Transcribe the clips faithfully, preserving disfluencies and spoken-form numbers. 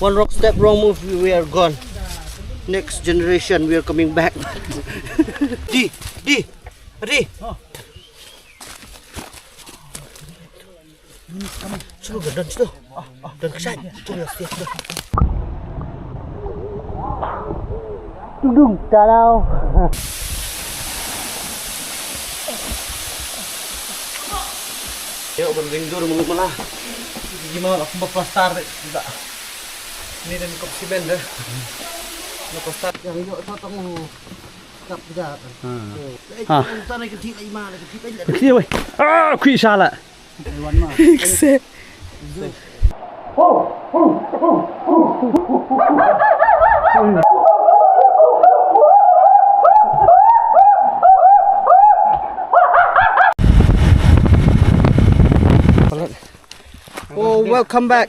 One wrong step, wrong move, we are gone. Next generation, we are coming back. Di, di, di. Shu ka don shu. Don ka shai. Shu ka shai. Dung dung ta dau. Yo, berding dur mulu mala. Gimana aku berplastar deh juga. Ini dan kop simen deh. Berplastar yang yo to tong kap juga. Ha. Eh, ha. Tong tanah kecil lagi mana kecil lagi. Kecil weh. Ah, kui salah. Oh, welcome back.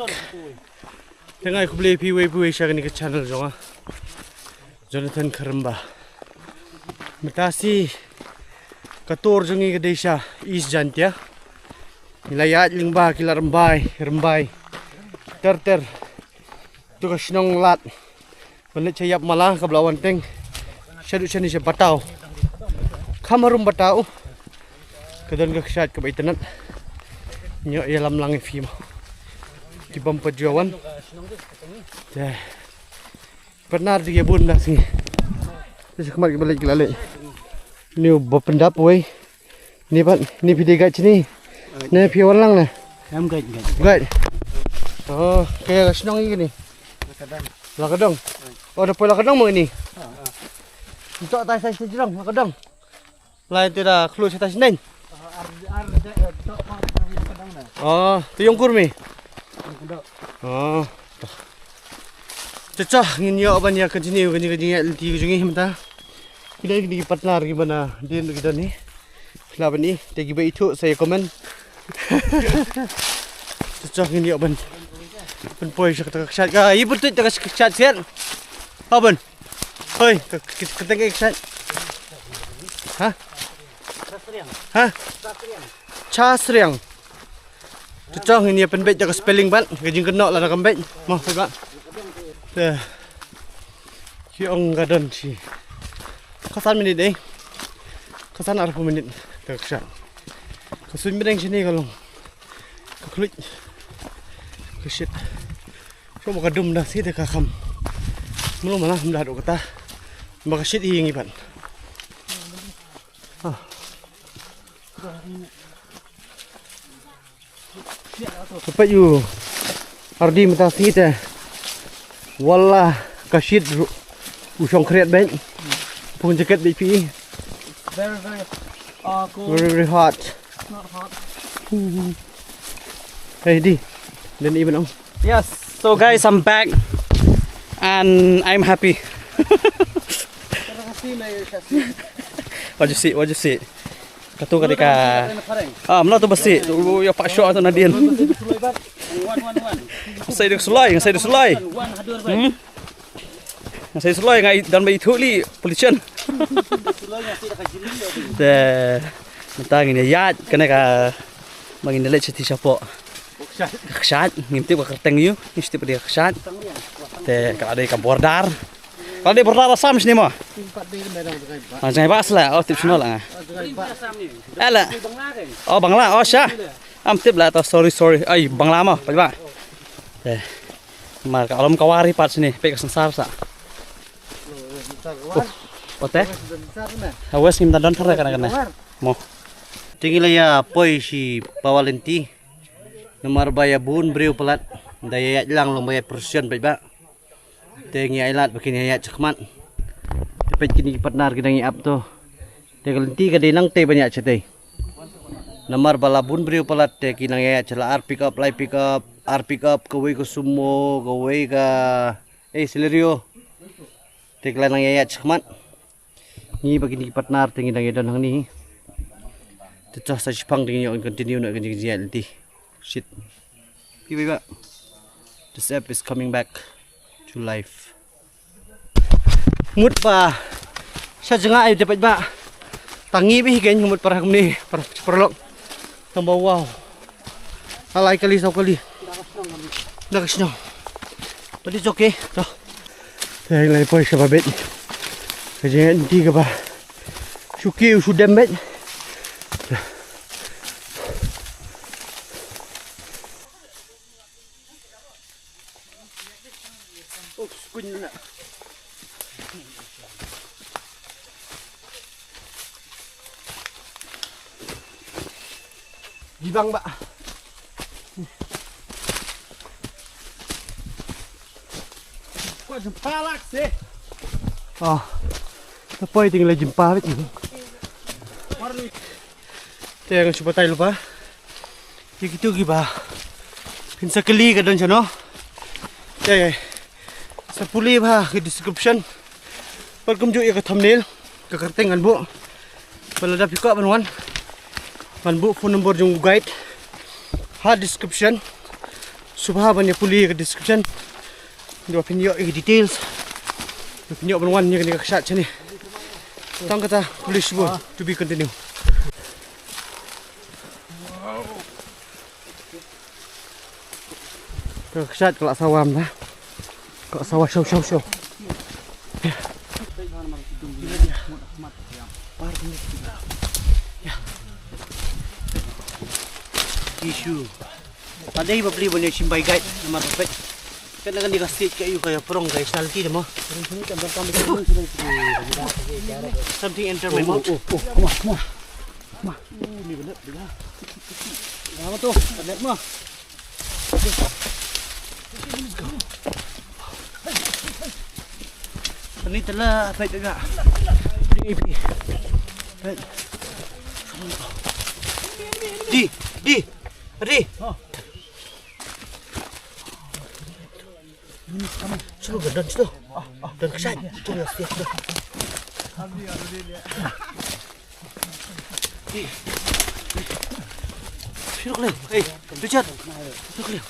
Te nga ai khublei phi wei phi wei sha kane ka channel jong nga. Jonathan Kharamba. Mynta shi ka tur jong ngi ka dei sha East Jaintia. Ngi la ïaid lyngba ki lad Rymbai, Rymbai. Ter ter. To ka shnong Lad. Ban leit sha Ïap Mala kaba la wan teng. Shaduh shane sha Batau. Kham harum Batau. Ka don ka kshaid kaba itynnad. Ngi ïalam lang ïa phi mo. Ki bym pat ju wan. Te. Partner jong ngi bun da sngi. Te sha khmat kiba leit ki la leit. Ni ba pyndap wei. Ni pat ni phi dei guide shane. Ne phi wan lang ne. Em guide guide. Guide. Oh, kane ka shnong ïa kane. Lakadong. Lakadong. Oh, da poi Lakadong mo kane. Nto tai sai sejrong Lakadong. Lai te da khlu sha tai sneng. Oh, te ïong kur mi. Oh. Te cha ngin ïoh ban ïa continue ka jing ka jingïaid lynti ka jong ngi mynta. Ki dei kine ki partner kiba na dien ki don hi. Phi lah ban i te kiba ithuh sa ïa comment. Te cha ngin ïoh ban pynpoi sha kata ka kshaid ka i butut kata ka kshaid sian. Ha ban. Hoi, ka ka ka teng ka kshaid. Ha? Ha? Cha sriang. Te chong ngin ïa pynbeit da ka spelling ban, ka jingkynnoh lada kam beit. Mo, peit ba. Te. Ki ong ka don shi. Ka san minit eh. Ka san arphew minit. Ka kshaid. Ka suiñ bneng shane ka long. Ka khluit. Ka shit. Shu ba ka dum da shi te ka kham. Mlo mana kham da do kata. Ba ka shit hi ngi ban. Ah. Ka peit u Ardi mynta sngi te. Wala ka shit ruh. U shong khriat beit. Pung jaket beit phi. Very, very, uh, cold. Very, very hot. Not hot. Hey, Di. Dan even on. Yes. So guys, I'm back and I'm happy. What you see? What you see? Katu ka dei ka. Ah, mano tu besi. Tu ya pak syok tu nadien. Ngasai dek sulai, ngasai dek sulai. Hmm. Ngasai sulai ngai dan bai thu li politician. De. Mentang ini ya kena ka bangin lek siti siapa. Kshat, ngim tip ka kerteng yu, ngim tip dia kshat. Te ka dei ka border. Ka dei border Assam sini mo. Ah, jangan bahas lah, oh tip sini lah. Ala. Oh Bangla, oh sha. Am tip lah, to sorry sorry. Ai Bangla mo, pajak. Eh. Mar ka alom kawari pat sini, pe ka sansar sa. Oh, ote. Awes ngim tadon thar kana kana. Mo. Te ngi la ïa poi shi pawa lynti. Namar ba ïa bun briew palat da ïa ïaid lang long ba ïa pyrshah peit ba. Te ngi ai lad ba kin ïa ïaid shakhmat. Te peit kine ki partner ki dang ïa ap to. Te ka lynti ka dei nang te ban ïaid shatei. Namar ba la bun briew palat te ki nang ïa ïaid sha la ar pick up, lai pick up, ar pick up, kawei ka sumo, kawei ka, eh, Celerio. Te ki la nang ïa ïaid shakhmat. Ngi ba kine ki partner te ngi dang ïa don hangne. Te to sa shipang te ngi ïoh continue na ka jingïaid lynti. Shit. Pi bai ba. This app is coming back to life. Mut ba sha jngai te peit ba. Tangi ba hi kein mut para kumne para paralok. Tang ba wow. Alai kali saw kali. Da ka shnong. But it's okay. To. Te ngi la poi sha ba beit. Ka jingïaid lynti kaba shuki u shu dem beit. Di bang ba. Ko jumpa lak se. Oh. Te poi ting la jumpa beit. Te ngan shu batai lypa ïa kito kiba phin sa kylli ka don shano. Te sa pule bha ka description. Pat kumjuh ïa ka thumbnail, ka kyrteng ngan buh. Ba lada phi kwah ban wan, ngan buh phone number jong u guide ha description. Sngewbha ban ïa pule ïa ka description. Ynda phin ïoh ïa ki details, ynda phin ïoh ban wan ïa kane ka kshaid shane. Tang kata, khublei shibun. To be continue. Ka kshaid ka la sawa ym da. Ka la sawa shaw shaw shaw. Tissue. Pat dei ba plie ban ïa shim bai guide namar ba peit. Katne kane ka stage ka ïoh ka ïa prong ka ïa shalti de mo. Something enter my mouth. Oh, oh, oh, come on, come on. Come on. Oh, ni bener, bener. Lama tu, bener mo. Ni telah, peit juga. Di, di, di. Di. Shu ka don shu. Don ka shait. Tu la stiak tu. Shu ka leh. Hey, Richard. Shu ka leh.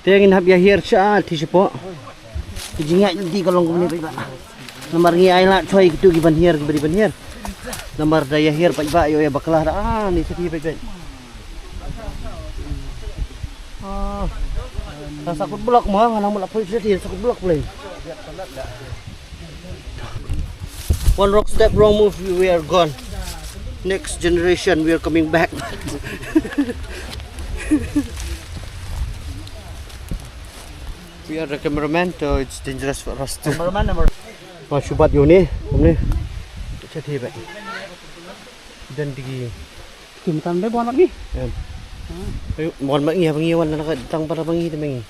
Te ngin hap ïa hiar sha ti shapoh. Ki jingïaid lynti ka long kumne paidbah. Namar ngi ai lad choi kito ki ban hiar, ki ban hiar. Namar da ïa hiar paidbah ïoh ïa bakla da, ah, ni sati paidbah. Ah. Sa sakut blok mo, nga nang mula poi sati sakut blok pole. One wrong step, wrong move, we are gone. Next generation, we are coming back. We are the cameraman, so it's dangerous for us to. Cameraman number. Ma shu bat ïa une, kumne. Cha the ba. Dan digi. Kim tan be bon mat ngi. Em. Ayo, bon mat ngi, ba ngi wan na ka tang para ba ngi te ba ngi.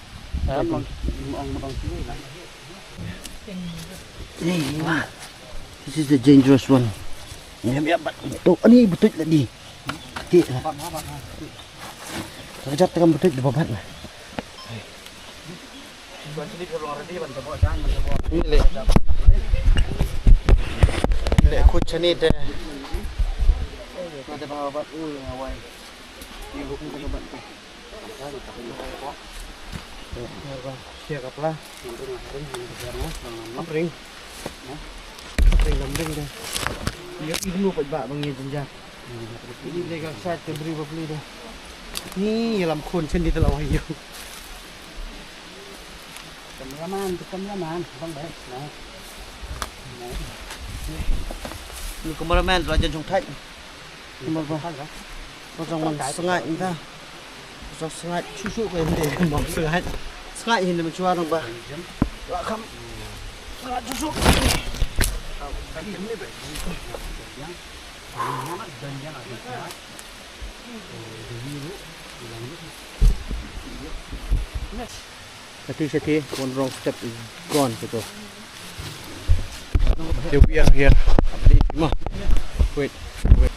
Em, long, long, long, long. This is the dangerous one. Ïa, ïa, bat. To, ani betul tadi. Kati. Bat, bat, bat, bat. Kajat tengah betul di babat. Ni leh. Ni leh khut shane te. Share ka pla. Ring. Ring lam ring de. Ïa iglu pat ba bang ïa jynjar. Ïa le ka sait te bri ba pli de. Ni ïa lam khun chen di te la wai ïa. Kameraman, tu kameraman, bang bai. Nah. Ni kameraman tu la jan jong thai. Namar ba, ba jong wan sngaid ynda. Ba jong sngaid shuh shuh ka ynda ba sngaid. Sngaid hin mynshwa nang ba. Ba kham. Sngaid shuh shuh. Kati sati, one wrong step is gone, kata. Here we are here. Wait, wait.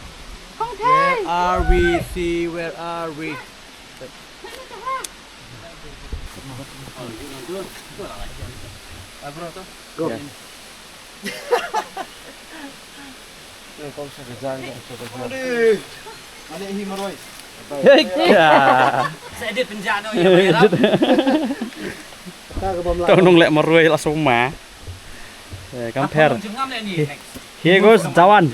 Where are we? See, where are we? Go. Yeah. Hey, ya. Tau nong leh marwei la suma. Eh, compare. Here goes Jawan.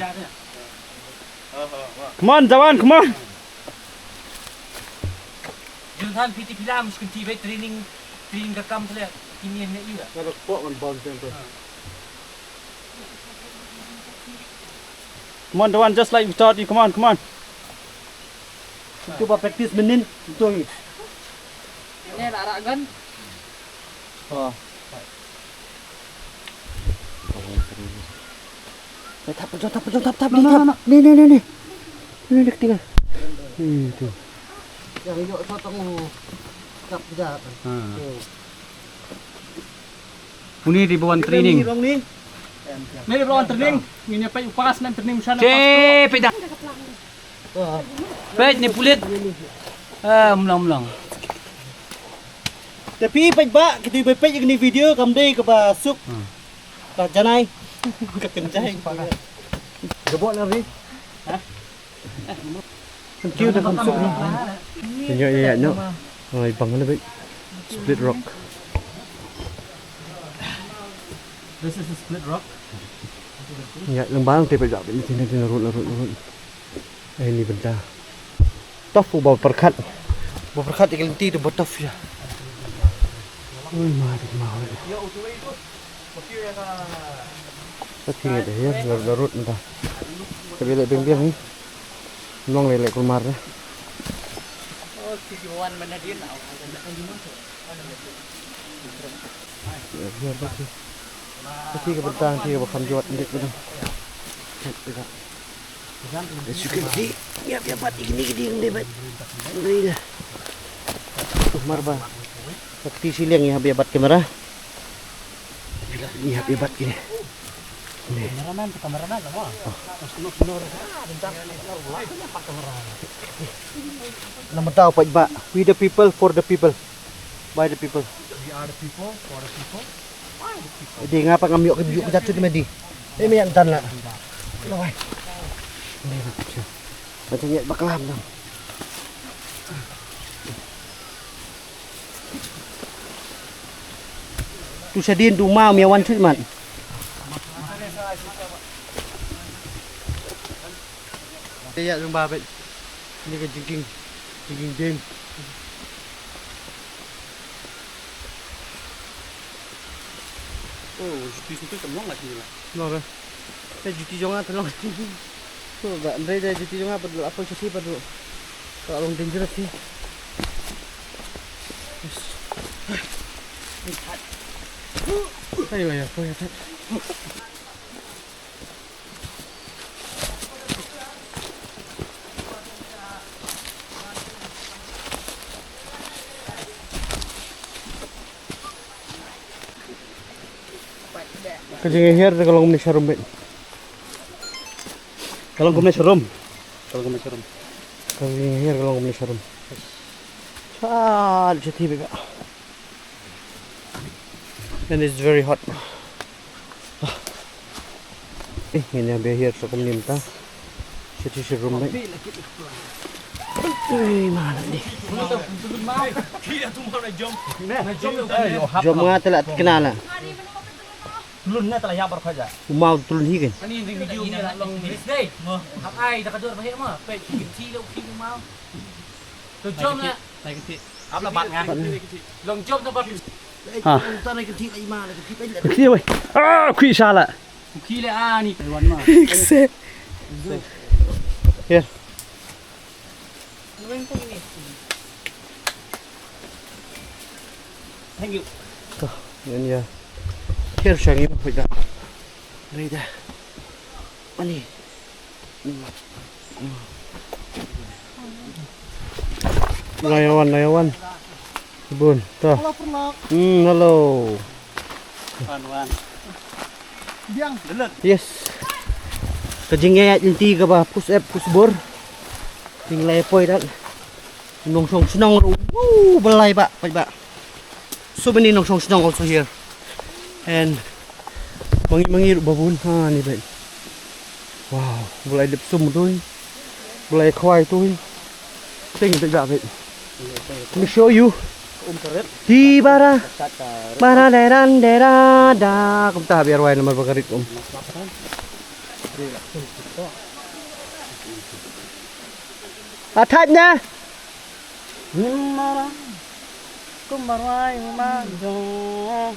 Come on, Jawan, come on. Jonathan, phi te phi la mih sha kynti bad training, training ka kam tyle. Kine ne ïa. Ka da pok ngan bam teng tu. Come on, Dewan, just like we taught you. Come on, come on. Itu ba practice mynnin, itu ngi. Ini anak ragan. Oh. Eh, tap, pejam, tap, pejam, tap, tap, ni, tap. Ni, ni, ni, ni. Ni, ni, ketinggal. Ni, tu. Yang yuk sotong tap pejam. Ha. Tu. Uni di bawah training. Ni di bawah training. Ngin ïa peit u pass, nan training shan. Che, peit da. Peit ni pulit. Ah, mlong, mlong. Te phi peit ba, kita ba peit ïa kane video kam dei kaba suk. Hmm. Ka janai. Ka kynjai. Gabok na ri. Ha? Thank you, dah masuk ni. Tunjuk ïa, no. Ai, bang na bik. Split rock. This is a split rock. Ïa, lembang te peit ba ni, sini, sini, rut, rut, rut. Eh, ni bynta. Tough, ba pyrkhat. Ba pyrkhat ïa ka lynti tu ba tough ïa. Ui, ma, dik ma, ui. Ka thing ïa, ïa, la, la rut mynta. Ka biang leh biang biang ni. Nong leh leh kulmar ni. Ïa, ïa, ba ki. Ba ki ka bynta, ki ka ba kham jot ndik mynta. As you can see, ïa, ïa, bat ïa kine ki dieng de, bat. Dei da. Kumar ba. Ka kti shiliang ïa, ïa, bat kamera. Ïa, ïa, bat kine. Ni. Kameraman, kameraman, apa? Oh. Namar tau, peit ba. We the people, for the people. By the people. We are the people, for the people. Di nga pat ngam ïoh ka view ka jatuh di medi. Eh, me ïa ntan la. Lawai. Macam ïa baklam dong. Tu sadin tu mau me wan treatment. Ïa, ïa, jumpa, peit. Ni ka jingking, jingking ding. Oh, juti sini tu tymlong lah sini lah. Tymlong lah. Te juti jong nga tymlong. Tu ba, ndai da juti jong nga, ba dul apa sisi ba dul. Ka long dangerous sih. Yes. Hai lah ya, kau ya, tak. Ka jinghiar ka long kumne sharum bad. Ka long kumne sharum. Ka long kumne sharum. Ka jinghiar ka long kumne sharum. Sa, sa ti bad. And it's very hot. Eh, ngin ïa beh hiar sa kumne mynta. Sha ti sha rum bad. Ui, ma la ni. Jom nga te la kena la. Tulun nga te la ïa bar khaja. U mau tulun hi kan. Ani video ni la long ni. Dei. Hap ai da ka dor ba he ma. Pe ki ti lo ki mau. To jom la. Ap la bat nga. Long jom na ba. Ha. Uta na kynti la ima la kynti la. Kynti wei. Ah, kwi shala. Kwi le ani wan ma. Ikse. Here. Thank you. To, yan ya. Here shangi mo pwede. Ready. Ani. Layawan, layawan. Bun, to. Hello, Pernok. Hmm, hello. Wan, wan. Biang. Yes. Ka jingïaid lynti kaba pus ep pus bor. Jingleh poi dat. Nongshong shnong ruh. Woo, balai ba, pai ba. So many nongshong shnong also here. And mangi mangi ruh babun. Ha, ni bai. Wow, balai dep sum tui. Balai khwai tui. Ting bai ba bai. Let me show you. Ti bara. Bara deran dera da. Kumta biar wai namar bakarit um. Atat na. Nim mara kumba rwai ma jong.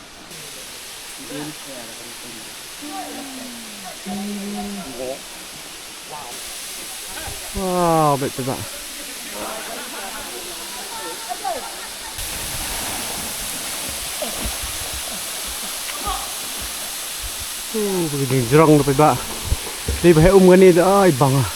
Wow, bit bit ba. Uh, ba ki jingjrong da paidbah. Dei ba heh um kane da, ai bang ah.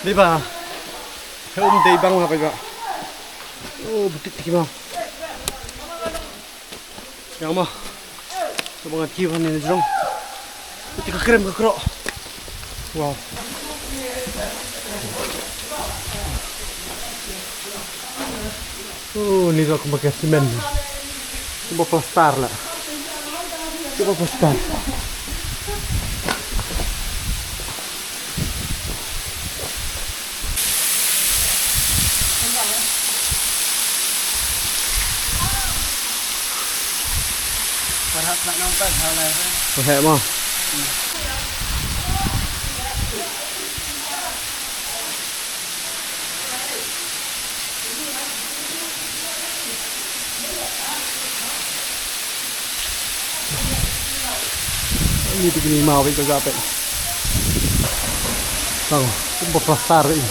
Dei ba heh um dei bang ha paidbah. Oh, ba kit ki ma. Ïa ma. Ka ba ngan kiew hangne na jrong. Te ka krem ka kroh. Wow. Oh, ni ruh kumba ka cement. Kumba plastar la. Kumba plastar. Heh mo. Ini tu kini mau itu gape. Tang, kumba plastar ini.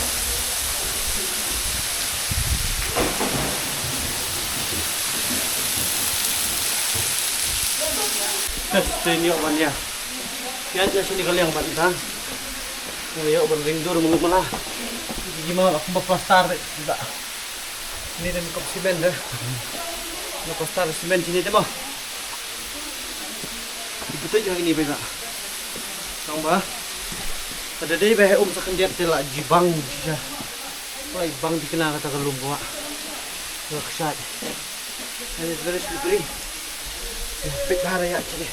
Best ni wan ya. Ïa, ïa, sini ka liang ban ta. Ïa, ban ring dur mulu mala. Ki ma la kumba plastar de. Ni dan kop simen de. Na plastar simen sini te mo. Di betul juga ini beda. Tang ba. Pada dei ba um sa khyndiat te la jibang shisha. Lai bang di kena kata ka lum ko. Ka kshaid. And it's very slippery. Pit bha ïa chini.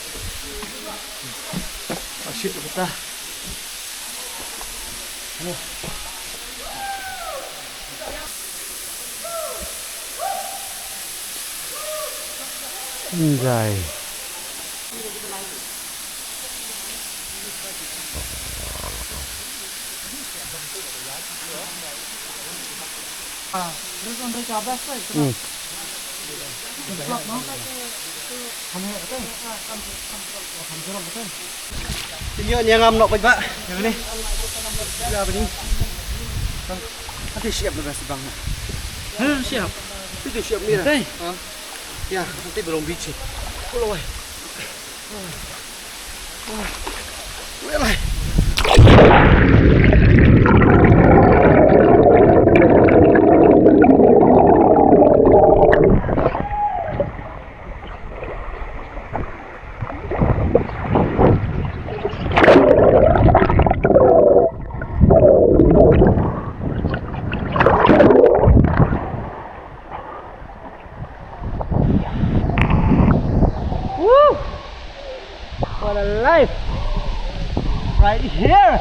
Ah, shit, kata. Enjoy. Hmm. Ïa ngam nok bad ba. Ïa ni. Ïa ba ni. Ate siap ba bas bang. Ha, siap. Ate siap ni. Ate. Ha. Ïa, ate belum bichi. Pulo wai. Woo! What a life! Right here!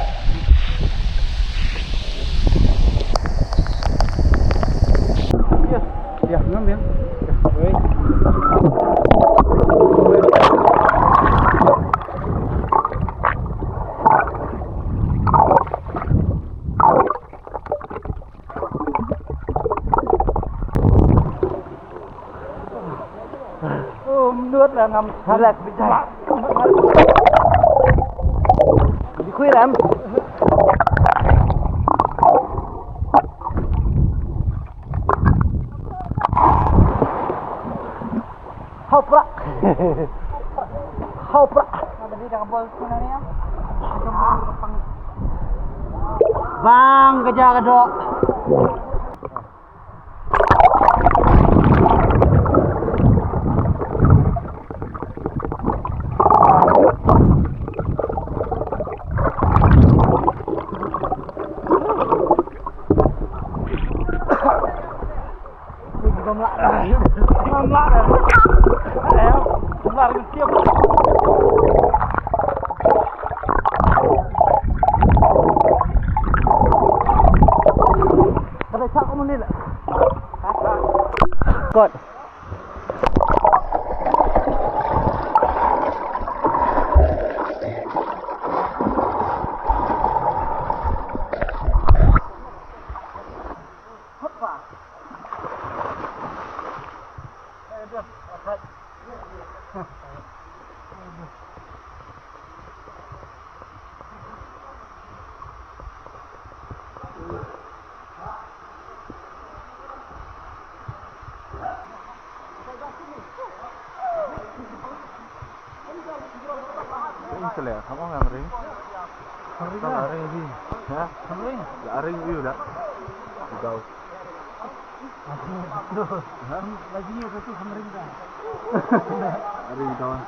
Yeah, yeah, ngam, yeah. Yeah, wait. Um, nut lah ngam relax bijai. Di khui ram. Hau prak. Hau prak. Bang keja kedok. What? Ing sele, kamu nggak ngering? Ngering nggak? Ngering sih. Ya? Ngering. Nggak ngering, iya udah. Udah. Hah? Lagi ni satu pemerintah. Ada yang kawan.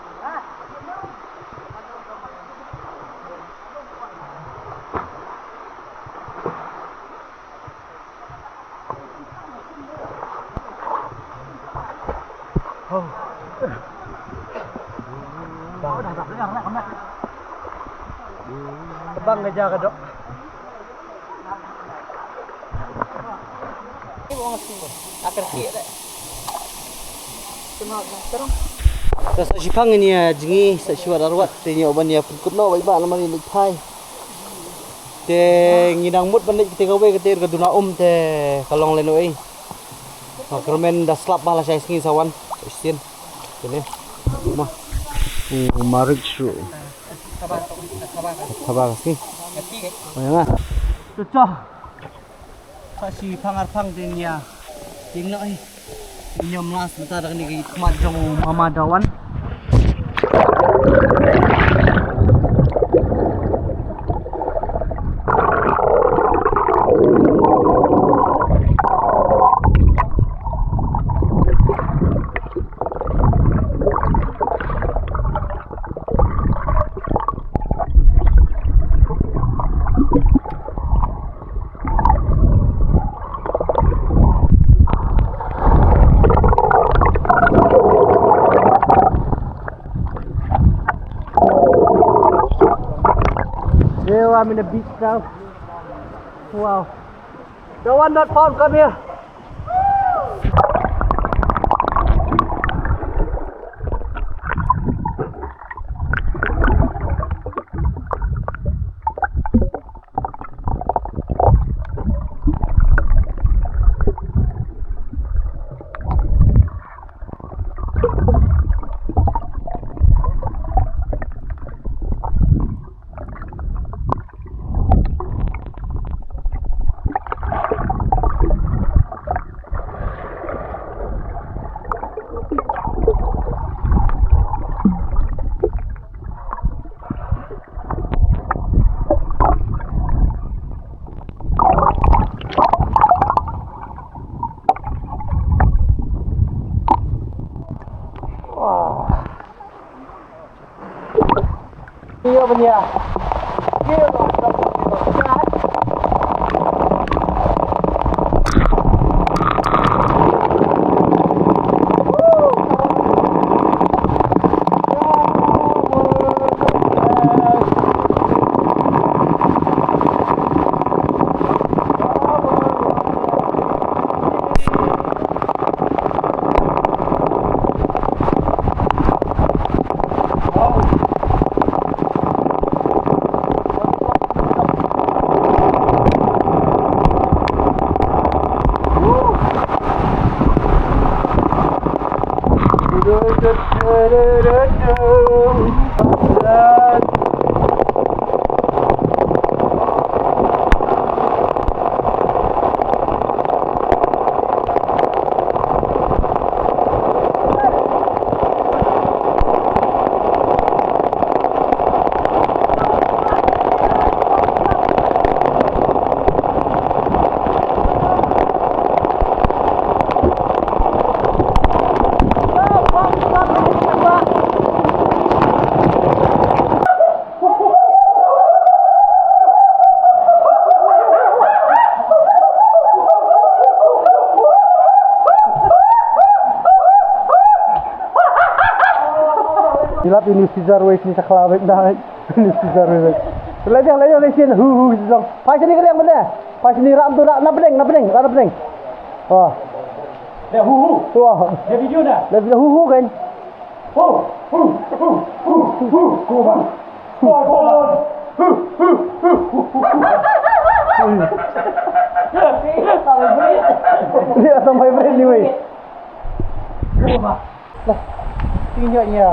Tebang ka ja ka dok. Te sa shipang ïa jngi sa shiwat arwat te ngi ban ïa pynkut noh bai ba namar ïa leit phai. Te ngi dang mut ban leit kate kawei kate ka duna um te ka long lehnohei. Ka kyrmen da slap ba lashai sngi sa wan. Shisien. Kine. Ma. U marik shu. Thaba ka sngi. Oi nga. Sa shipang arpang te ngi ïa. Ïa noh hi. Ngi ïa mlas mynta da kane ka khmat jong u mama Dawan. Here I'm in the beach now. Wow. The one not found, come here. Ilap ini Caesar wek ni takla wek dah. Ini Caesar wek. Lejang lejang lesin hu hu sejong. Pai sini kalian mana? Pai sini ram tu ram na pening na pening ram na pening. Oh. Dah hu hu. Wah. Dah video dah. Dah video hu hu kan. Hu hu hu hu hu hu. Hu hu. Hu hu. Dia sampai berhenti weh. Hu hu. Lah, tinggal nya.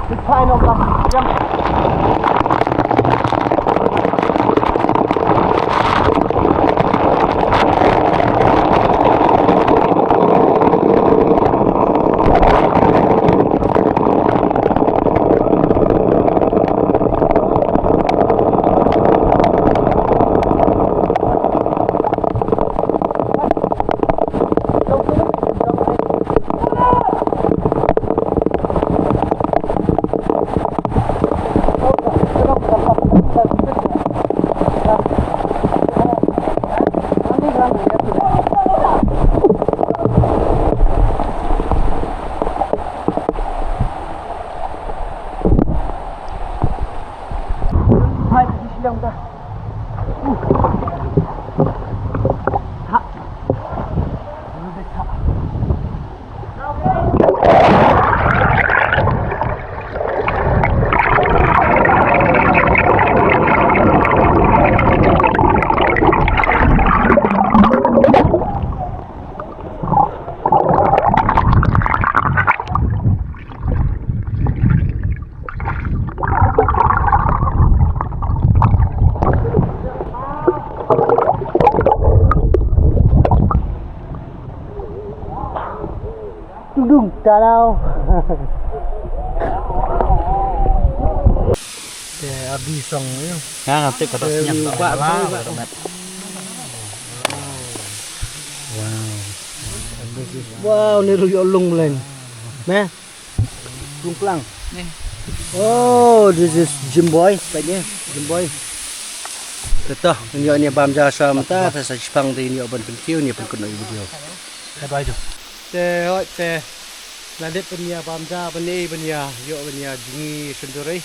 Depan of lah. Jam. Dung dung, ta dau. Te abi song ïa. Nga ngan tip kata senyap. Wow. Wow, ni ruh ïoh lung mleng. Meh. Lung plang. Oh, this is Jim Boy, peit ne, Jim Boy. Te to, ngin ïoh ne bam ja sha mynta, te sa shipang te ngin ïoh ban pynkiew ne pynkut noh ïa u video. Ka dwai ju. Te hooid te. La dep ban ïa bam ja ban ïa ban ïa ïoh ban ïa jngi shyndur ei.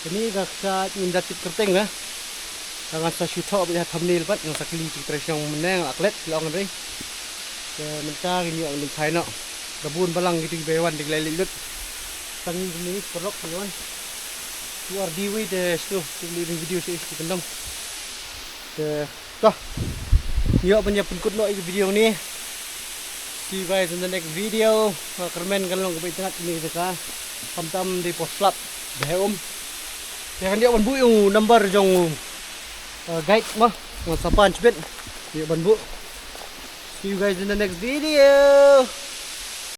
Kane ka ksa ngin da tip kyrteng la. Ka ngan sa shu thoh bad ïa thumbnail bad ngan sa kylli ki trei shong mynne nga la klet la ong re. Te mynta ngin ïoh ngin phai noh. Da bun balang ki dei ki bai wan dei ki la leit lut. Tang ngin kumne paralok ki wan. Tu ar di wei te stu tu li video shi shi kyndong. Te Toh. Ïoh ban ïa pynkut noh ïa ki video ni. See you guys in the next video. Nga kyrmen kan long ka ba internet ni ka. Khamtam dei post slap. Dei um. Ïa kan ïoh ban buh ïa u number jong u, uh, guide ma. Ngan sa pan chbit. Ïoh ban buh. See you guys in the next video.